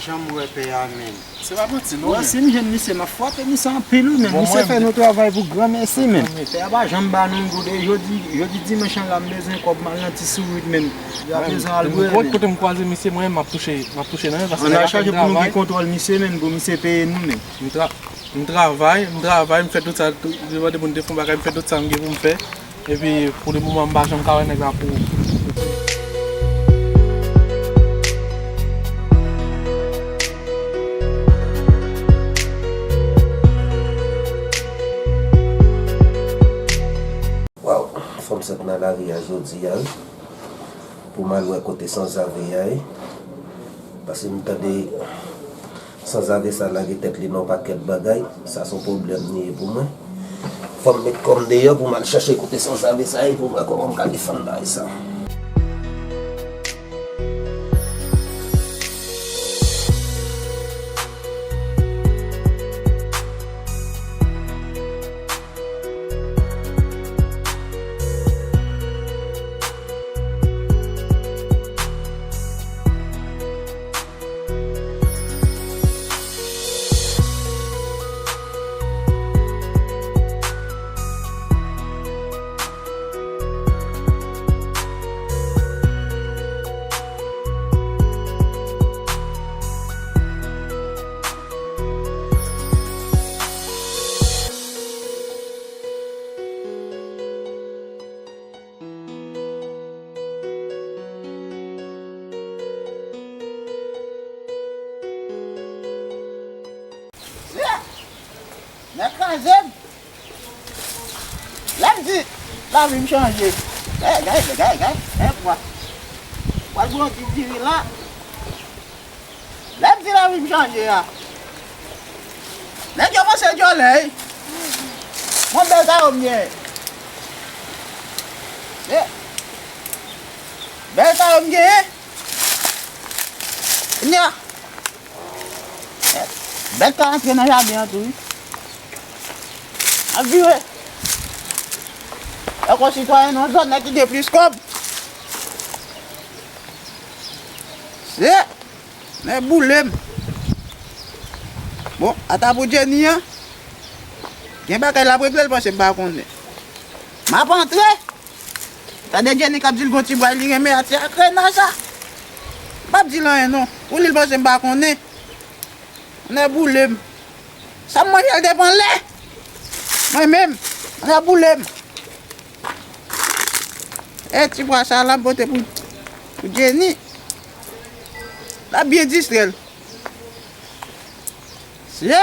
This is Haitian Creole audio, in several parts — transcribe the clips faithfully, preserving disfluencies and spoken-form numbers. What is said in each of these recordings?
Janm wè pè a menm. Se pa manti non. Wè, si m jwenn misye, m ap frape misye anpil wi, men misye fè nou travay pou granmèsi, men pè a pa janm ba nou yon goud. E jodi, jodi dimanch an la, m bezwen kòb, m al nan ti sourit, men m bezwen al bwè, men kote m kwaze misye, mwen, m ap touche, m ap touche nan men, paske nèg la fè m travay. Ann al chache pou nou gen kontwòl misye, men pou misye peye nou, men. M tra-, m travay, m travay, m fè tout sa, tout, devan de moun te fè yon bagay, m fè tout sa m gen pou m fè. Epi, pou le moman, m pa janm ka wè nèg la pou, pou Waw, fò m sot nan lari a jodi a wi, pou m al wè kote sanzave a ye, paske m tande sanzave sa lage tèt li nan yon pakèt bagay, sa se yon pwoblèm li ye pou mwen. Fò m met kò m deyò pou m al chèche kote sanzave sa ye pou m wè kòman m ka defann bagay sa. Nèg kraze m. Lè m di lavi m chanje. Gay, gay, gay, gay, gay, pwa. Pral pran yon ti diri la. Lè m di lavi m chanje a, nèg yo panse dyòlè wi. Mwen bèl kayo m genyen. Bèl kayo m genyen. Nya. Bèt ka antre nan jaden an tou wi. Ap vire. Èk yon sitwayen nan zòn nan ki gen plis kòb. Se. Men boule m. Bon, ata pou Jenny an. Gen bagay l ap regle, l panse m pa konnen. M ap antre. Tande Jenny k ap di l gon ti bwa li renmen a ti akre nan sa. M p ap di l anyen non. Pou li l panse m pa konnen. Nèg boule m. Sa m manje l depi anlè. Mwen menm. Nèg boule m. E ti bwa sa la m pote pou, pou Jenny. L ap byen distrè l. Se.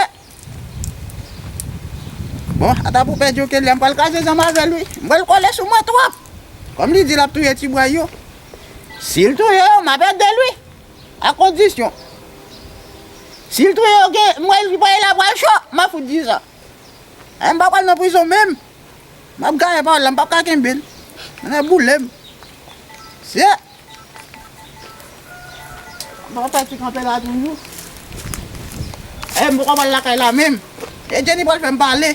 Bon, ata pou pèdi okenn lè, m pral kraze zanm avè l wi. M wè l kole sou mwen twòp. Kòm li di l ap touye ti bwa yo. Si l touye yo, m ap ede l wi. A kondisyon. Si l touye yo, gen, m wè l voye la pral cho, m ap fout di sa. E m pa pral nan prizon menm. M ap gaye pawòl la, m p ap ka kenbe l. Nèg boule m. Se. M pa pati kanpe la toujou. E m poko pral lakay la menm. E Jenny pral fè m pale.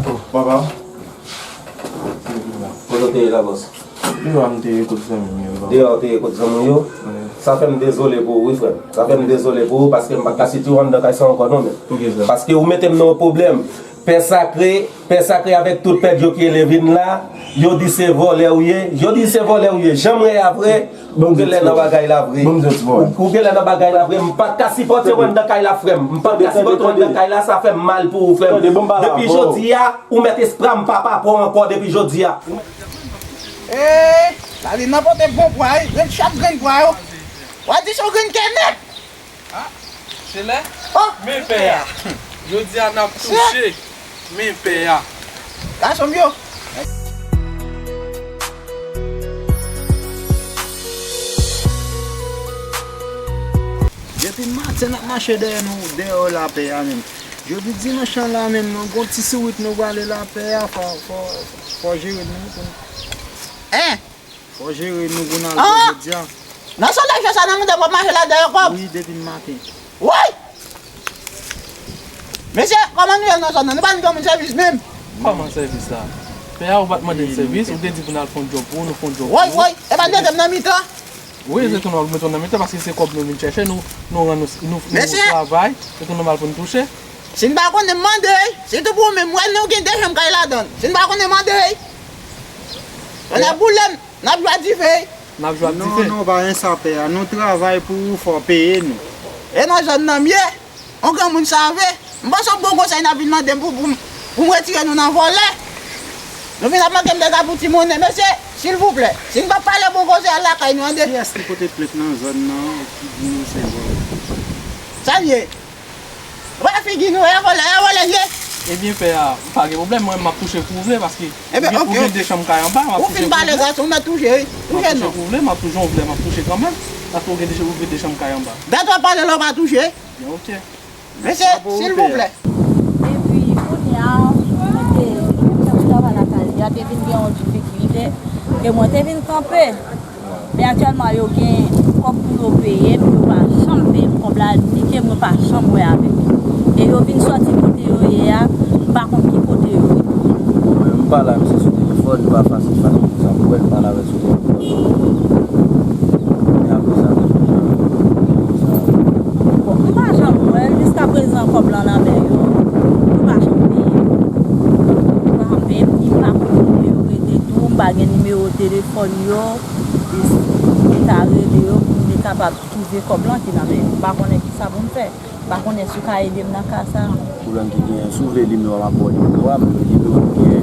Oh, papa. Kote w te ye la, bòs? Deyò a m te ye kot zanmi m yo, papa. Deyò w te ye kot zanmi w yo? Wi. Sa fè m dezole pou ou, wi, frè m. Sa fè m dezole pou ou, paske m pa t ka sitiye w anndan kay sa ankò, non, men. Poukisa? Paske ou mete m nan yon pwoblèm. Pè Sakre, Pè Sakre avèk tout pèd yo ki rele vin la, yo di se vòlè ou ye, yo di se vòlè ou ye. Jan m reyè a vre, ou genlè nan bagay la vre. Ou, ou genlè nan bagay la vre. M pa t ka sipòte w anndan kay la, frè m. M pa t ka sipòte w anndan kay la, sa fè m mal pou ou, frè m. Depi jodi a, ou mèt espra m pa pa pran w ankò depi jodi a. Ee, lalin nan pote bon pwa wi, jwenn chak grenn pwa yo. W a di se yon grenn kè nèt. Ah, Chelè? Oh! Men pè a. Jodi a n ap touche. Men pè a. Gason m yo. Depi maten n ap mache dèyè nou, dèyè lapè a menm. Jodi dimanch lan la menm, nou gon ti sourit nou prale lapè a, fò, fò, fò jere nou pou nou. Hein? Fò jere nou pou n al jodi a. Nan solèy fè sa nan mouda w ap mache la dèyè kòb. Wi, depi maten. Woy! Mesye, kòman nou ye nan zòn nan? Nou pa ni fè moun sèvis menm. Kòman sèvis la? Pè a, ou pa t mande n sèvis, ou te di pou n al fè yon djòb pou ou, nou fè yon djòb pou ou. Woy, woy, e pa n mete m nan mitan? Wi, se tou nou al mete w nan mitan, paske se kòb nou vin chèche, nou, nou rann nou, nou, nou travay, se tou nòmal pou n touche. Si n pa konnen, mande, wi. Sitou pou ou menm, wè nou gen de chanm kay ladan l. Si n pa konnen, mande, wi. Ann ap boule m, n ap jwe ak dife, wi. N ap jwe ak dife? Non, non, pa gen sa, pè a. Nou travay pou ou, fò w peye nou. E nan zòn nan m ye, yon granmoun save. M panse yon bon konsèy n ap vin mande m pou, pou m, pou m retire nou nan vòlè. Nou vin ap mande m dega pou ti monnen. Mesye, silvouplè, si n pa pale bon konsèy, al lakay nou, tande. Kiyès ki pote plent nan zòn nan ki di nou se vòlè? Sa l ye? Wè figi nou, e vòlè, e vòlè l ye. Ebyen, pè a, pa gen pwoblèm, mwen, m ap touche kou w vle, paske ou gen, ou gen de chanm kay anba, m ap touche kou w vle. Ou fin pale, gason, m ap touche, wi. Touche non. M ap touche kou w vle, m ap touche, jan w vle, m ap touche kanmenm, paske ou gen de, ou gen de chanm kay anba. Dat w ap pale la, w pa touche, wi. Ok. Mesye, silvouplè. Epi, kounye a, mwen te, mwen te travay lakay li a, te vin gen yon difikilte, e mwen te vin kanpe. Men aktyèlman, yo gen kòb pou yo peye m, yo pa janm peye m kòb la, ni ke mwen pa janm wè avèk yo. E yo vin sòti kote yo ye a, m pa konn ki kote yo ye. Bon, men m pale ak misye sou telefòn, li pa fasil fasil konsa pou wè l, m pale avè l sou telefòn. Men apre sa, konsa. Bon, m pa janm wè l, jiskaprezan kòb lan nan men yo, yo pa janm peye m. Yo pa janm peye m, ni m pa konn kote yo rete tou, m pa gen nimewo telefòn yo. Li ta rele yo pou m te kapab twouve kòb lan ki nan men yo. M pa konnen kisa pou m fè. M pa konnen si w ka ede m nan ka sa a. Pwoblèm ki genyen, si w vle nimewo a, m ap ba w nimewo a, men nimewo m gen,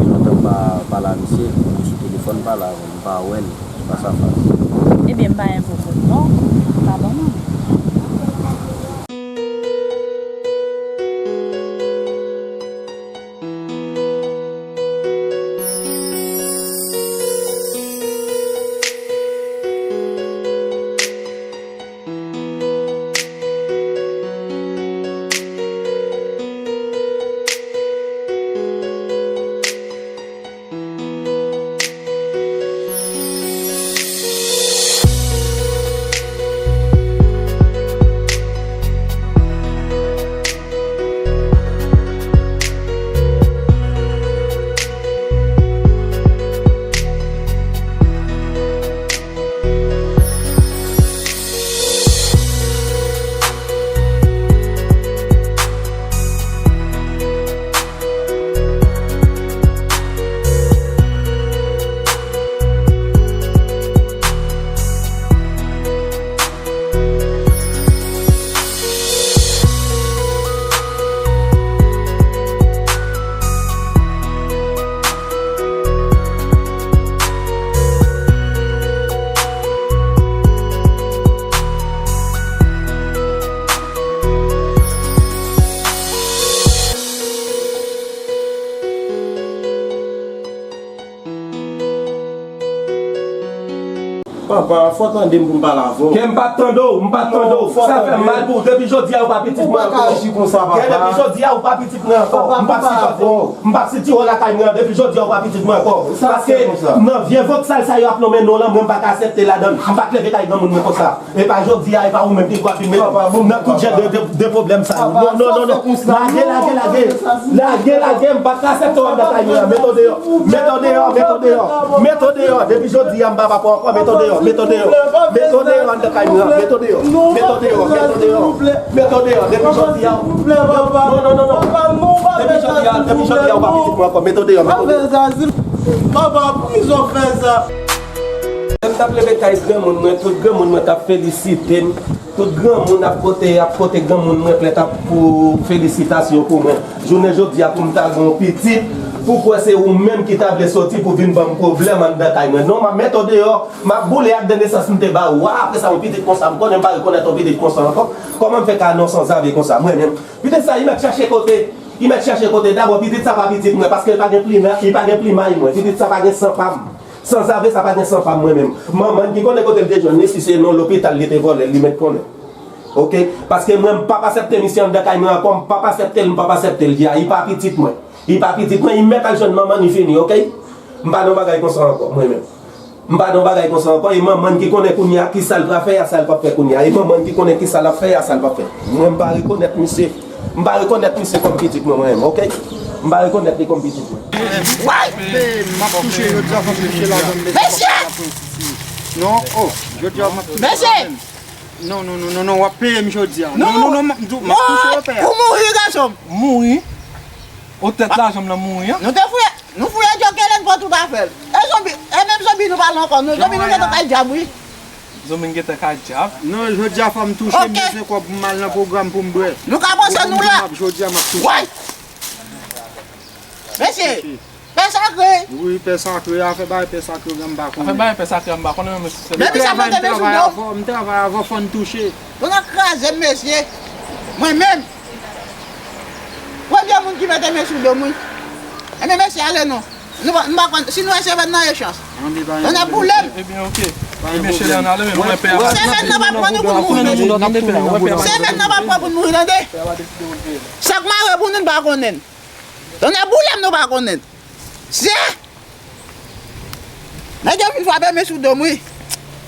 gen lontan m pa pale a misye, m sou telefòn, m pale avè l, m pa wè l, se pa sa fasil. Ebyen, m pa envokon non, m pa ban non. Papa, fò w tande m pou m pale avè w. Kè m p ap tande w, m p ap tande w. Sa fè m mal pou ou. Depi jodi a, ou pa pitit mwen ankò. Ou pa ka aji konsa, papa. Kè depi jodi a, ou pa pitit mwen ankò. M p ap sipòte w. M p ap sitire w lakay mwen. Depi jodi a, ou pa pitit mwen ankò. Paske nan vye vant sal sa yo ap nonmen non w lan, mwen m pa ka aksepte ladan l. M pa t leve kay granmoun mwen konsa. E pa jodi a, e pa ou menm ki dwe ap vin met nan tout jan de, de, de pwoblèm sa yo. Non, non, non, non. Lage, lage, lage. Lage, lage. M pa ka aksepte w anndan kay mwen an. Mete w deyò. Mete w deyò, mete w deyò. Mete w deyò. Depi jodi a, m pa papa w ankò. Mete w deyò. Mete Mete w deyò. Mete w deyò anndan kay mwen an. Mete w deyò. Mete w deyò. Mete w deyò. Mete w deyò. Depi jodi a. Non, non, non, non. Depi jodi a, depi jodi a, ou pa pitit mwen ankò. Mete w deyò. Mete w deyò. Papa, prizon fè sa. Lè m t ap leve kay granmoun mwen, tout granmoun mwen t ap felisite m. Tout granmoun ap pote, ap pote granmoun mwen plent ap pou felisitasyon pou mwen. Jounen jodi a pou m ta gen yon pitit, pou kwè se ou menm ki ta vle soti pou vin ban m pwoblèm anndan kay mwen. Non, m ap mete w deyò, m ap boule ak de nesans m te ba ou a. Apre sa, yon pitit konsa, m konnen m pa rekonèt yon pitit konsa ankò. Kòman m fè ka non sanzave konsa, mwen menm? Pitit sa, li mèt chache kote, li mèt chache kote. Dabò, pitit sa pa pitit mwen, paske li pa gen plima, li pa gen plimay mwen. Pitit sa pa gen san pa m. Sanzave sa pa gen san pa m mwen menm. Manman n ki konnen kote l te jwenn li, si se nan lopital li te vòlè l, li mèt konnen. Oke? Paske mwen, m p ap asèpte misye anndan kay mwen ankò, m p ap asèpte l, m p ap asèpte l. Ya, li pa pitit mwen. Li pa pitit mwen, li mèt al jwenn manman n, li fini, oke? M pa nan bagay konsa ankò, mwen menm. M pa nan bagay konsa ankò, e manman n ki konnen kounye a kisa l pral fè, a sa l p ap fè kounye a. E manman n ki konnen kisa l ap fè, a sa l p ap fè. Mwen, m pa rekonèt misye. M pa rekonèt misye kòm pitit mwen, mwen menm, oke? M pa rekonèt li kòm pitit mwen. Why? M ap touche jodi a, fòk m touche lajan m bezwen. Mesye! Non, oh, jodi a m ap touche lajan m. Mesye! Non, non, non, non, non, w ap peye m jodi a. Non, non, non, m ap, m ap touche yo pè a. Ou mouri, gason m. Mouri? O tèt lajan m nan mouri, an? Nou te fouye, nou fouye Djokelen, pòt ou pa fè l. E zonbi, e menm zonbi nou pale ankò. Nou, zonbi nou gentan kay djab, wi. Zonbi n gentan kay djab. Non, jodi a fò m touche, m bezwen kòb pou m al nan pwogram pou m bwè. Nou ka panse nou la. Jodi a m ap touche. Why? Mesye, pè sakre. Wi, pè sakre, afè bay pè sakre, m pa konnen. Afè bay pè sakre, m pa konnen, men se. Depi sa mete men sou do. M travay avè w, fò n touche. Tonnè kraze m, mesye. Mwen menm. Premye moun ki mete men sou do m, wi. Ebyen, mesye, ale non. Nou pa, nou pa konn, si nou wè seven nan, e chans. Tonnè boule m. Ebyen, oke. Ebyen, cheri, ann ale, men mwen pè a. Seven nan pa pran nou pou nou mouri, tande. Seven nan pa pran pou nou mouri, tande. Sa k mare pou nou, n pa konnen. Tonnè boule m, nou pa konnen. Se nèg yo vin frape men sou do m, wi.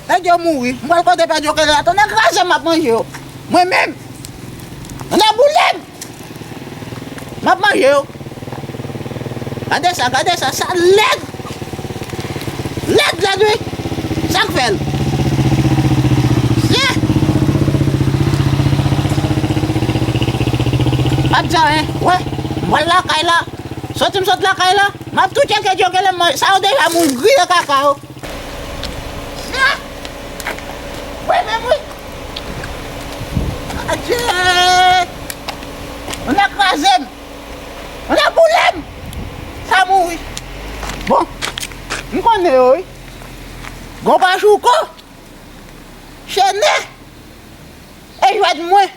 Nèg yo mouri. M pral kote pè Djokelen la. Tonnè kraze m, m ap manje yo. Mwen menm. Tonnè boule m. M ap manje yo. Gade sa, gade sa. Sa lèd. Lèd, lèd, wi. Sa k fè l? Ye! M ap di anyen. Wè. M pral lakay la. Soti m sot lakay la. M ap tou tcheke Djokelen, mwen, sa yo deja mouri, griye kaka yo. Wi, men wi. Adje! Tonnè kraze m. Tonnè boule m. Sa mouri. Bon, m konnen yo, wi. Gon pa chouko. Chene. E jwèt mwen.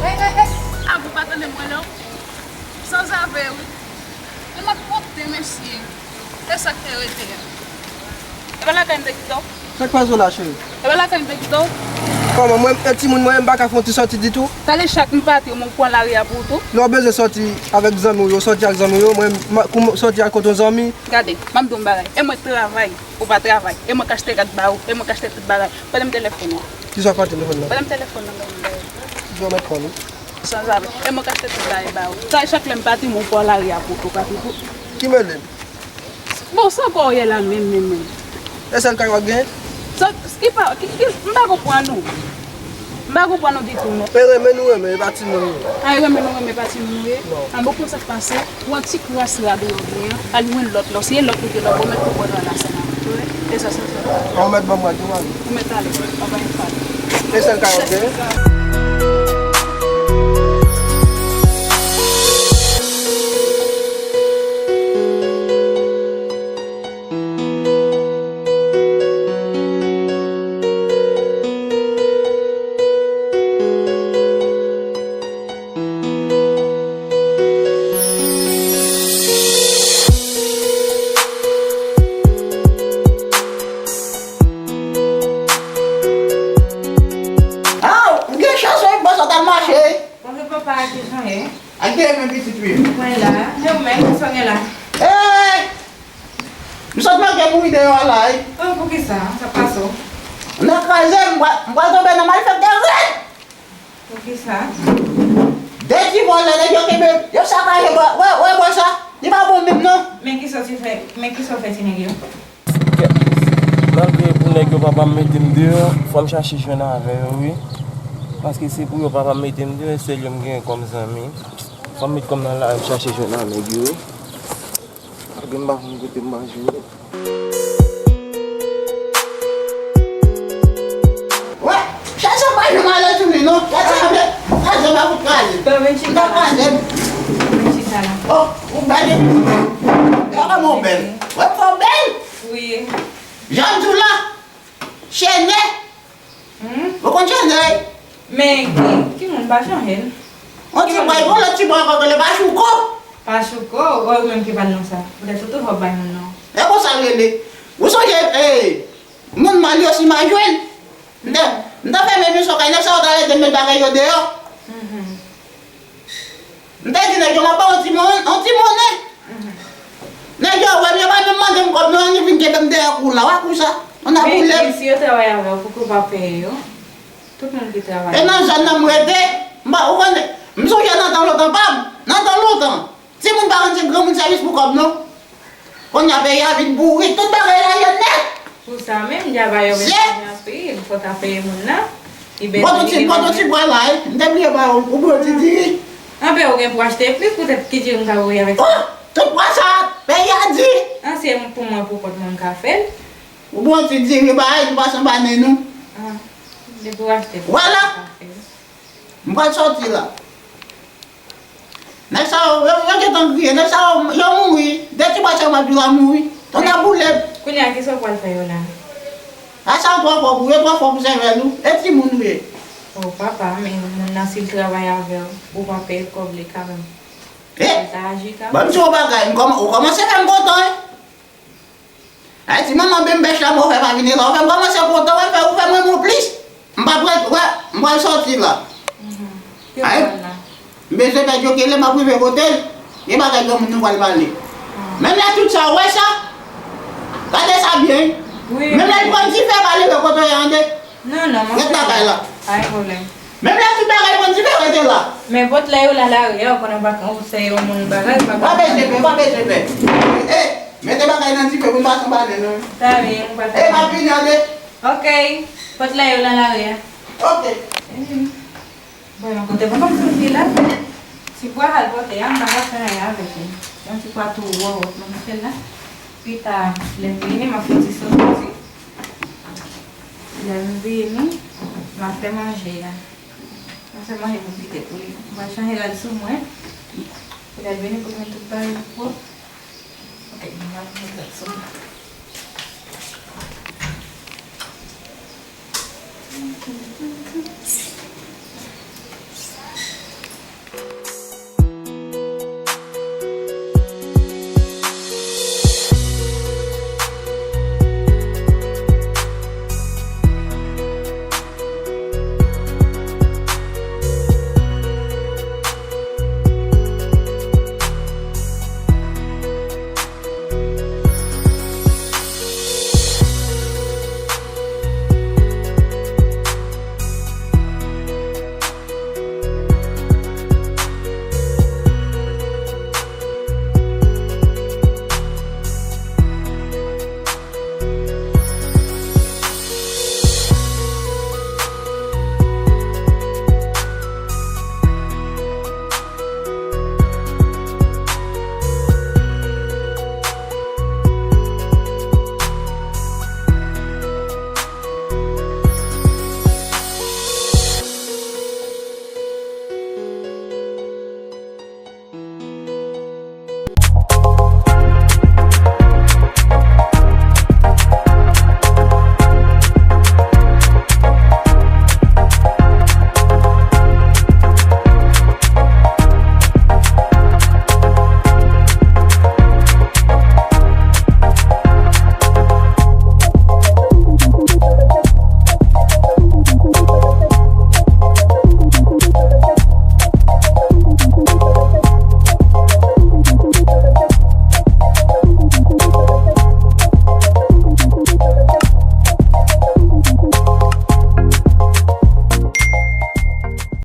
Ey, ey, ey! Avou pa tande mwen non. Sanzave, wi. Men m ap monte, mesye. E sa k fè rete a? E pa lakay m te kite w? Sa k pase w la, cheri? E pa lakay m te kite w? Kòman, mwen, e timoun mwen, m pa ka fè yon ti sòti ditou? Talè chak m pati, mwen pran lari a pou ou tou? Non, w bezwen sòti avèk zanmi w yo, sòti ak zanmi w yo, mwen, m, kou m sòti ak kote yon zanmi. Gade, m ap di w yon bagay. E mwen k travay. Ou pa travay. E mwen k achte rad ba ou. E mwen k achte tout bagay. Prete m telefòn ou an. Kisa w ap fè telefòn nan? Prete m telefòn nan, men m ba ou. Kisa w mèt pran li? Sanzave. E mwen k achte tout bagay ba ou. Sa chak lè m pati, mwen pran lari a pou tou, pati pou. Ki mele m? Bon, sa ankò w ye la menm, menm, menm. E sèl kay w ap gen? Sa, ki pa, ki, ki, m pa konprann ou. M pa konprann ou ditou, non. E renmen nou renmen, e pa timoun nou ye. A, e renmen nou renmen, e pa timoun nou ye? Non. A, bon, konn sa k pase, pran ti kras rad ou yo byen, al jwenn lòt la, si e lòt ou te la, ou mèt tou pran rad la ansanm avèk ou, wi. E sa, sa, sa. Ou mèt ban m rad ou, mami. Ou mèt ale, pa bay fal. E sèl kay w ap gen? Pa ki jan ye? Ak de men pitit wi. Mwen la. E ou menm, kisa w gen la? Ey! M sot manke mouri deyò a la wi. Oh, poukisa? Sa pase w? Nan kraze m, m pral, m pral tonbe nan malfektè rèd. Poukisa? De ti vòlè nèg yo kenbe, yo sakaje bò, wè, wè bò sa. Li pa bon menm non. Men kisa w te fè, men kisa w fè ti nèg yo? Malgre pou nèg yo papa m mete m deyò, fò m chache jwenn avè yo wi. Paske se pou yo papa m mete m deyò, e sèl yo m gen kòm zanmi. Fò m met kò m nan lari m chache jwenn ak nèg yo wi. Malgre m pa konn kote m pral jwenn yo. Wè, chache pa jwenn ale sou li non. Gad sa, men, gad sa, m ap kraze. Bon, men chita la. M ap kraze. Men chita la. Oh, ou gade. Gade kòman w bèl. Wè, fò w bèl. Wi. Jan m di w la. Chene. Hmm? Ou konn chene? Men ki, ki moun pa chanje l? On ti bwa, yon lòt ti bwa ankò, rele Pachouko. Pachouko? Wè, ou menm ki ba l non sa. Poutèt ou toujou ap bay moun non. E konsa l rele. Ou sonje, eh, moun mal yo si m a jwenn. M te, m te fèmen misyon kay nèg sa yo t al ede m met bagay yo deyò. Mhm. M te di nèg yo m ap ba w yon ti mon-, yon ti monnen. Mhm. Nèg yo wè m, yo pa menm mande m kòb non, annik vin kenbe m dèyè kou la, w a kou sa. On a boule m. Men si yo travay avè w, poukisa w pa peye yo? Tout moun ki travay. E nan zòn nan m rete, m pa, ou konnen, m sonje nan tan lontan pa m, nan tan lontan. Timoun pa konn di granmoun sèvis pou kòb non. Kounye a peyi a vin bourik, tout bagay la ye nèt. Pou sa menm, djaba yo bezwen anpil, fò ta peye moun nan. Li bezwen, li gen bezwen. Mwen tou ti bwa la, wi. M te bliye ba ou, ou bon ti diri. Anben, ou gen pou achte plis, poutèt ki diri m ta voye avèk sa? Oh, tout bwa sa, peyi a di. An, se pou mwen, pou kont mwen, m ka fè l. Ou bon ti diri, ba, nou pa sanba nen nou. Ah, depi ou achte plis, ou ka fè l. M pral sòti la. Nèg sa yo, yo, yo gentan griyen. Nèg sa yo, yo mouri. De ti bwa sa yo m ap di w la mouri. Tonnè boule m. Kounye a, kisa w pral fè yo la? A sa yo twò fò pou, yo twò fò pou sèvèl ou. E timoun ou ye. O papa, men moun nan si l travay avè w, ou pa peye l kòb li kanmenm. E, ou ta aji kanmenm. Ban m di w yon bagay, m kòman-, ou kòmanse fè m kontan, wi. Ay, ti manman benbèch la, mwen fè pa vini la. Ou fè m kòmanse kontan, ou fè, ou fè mwen renmen w plis. M pa prè, wè, m pral sòti la. Mhm. Ay, m bezwen pèdi yo kele, m ap rive kote l. Gen bagay granmoun nou pral pale. Ah. Menm lè tout sa, ou wè sa? Gade sa byen. Wi. Menm lè l pran dife, pa leve kote w ye an de. Non, non, mwen... Ret lakay la. Pa gen pwoblèm. Menm lè tout bagay konn dife, rete la. Men pote lè yo la lari a, ou konnen ou pa, ou se yon moun bagay, ou pa... Pa bezwen pè, pa bezwen pè. Eh, mete bagay nan dife pou n pa sanba nen non. Ta byen, ou pa... Eh, m ap vini an de. Ok. Pote lè yo la lari a. Ok. Mhm. Bon, yon kote bon, m ap soti la. Ti pwa al pote a, m pa ka fè anyen avèk li. Yon ti pwa tou wo, m ap fè l la. Pita, lè m vini, m ap fè ti sos tou. Lè m vini, m ap fè manje a. M ap fè manje pou Pita pou li. M pral chanje rad sou mwen. Pou lè l vini, pou l jwenn tout bagay pwòp. Ok, m ap met rad sou mwen.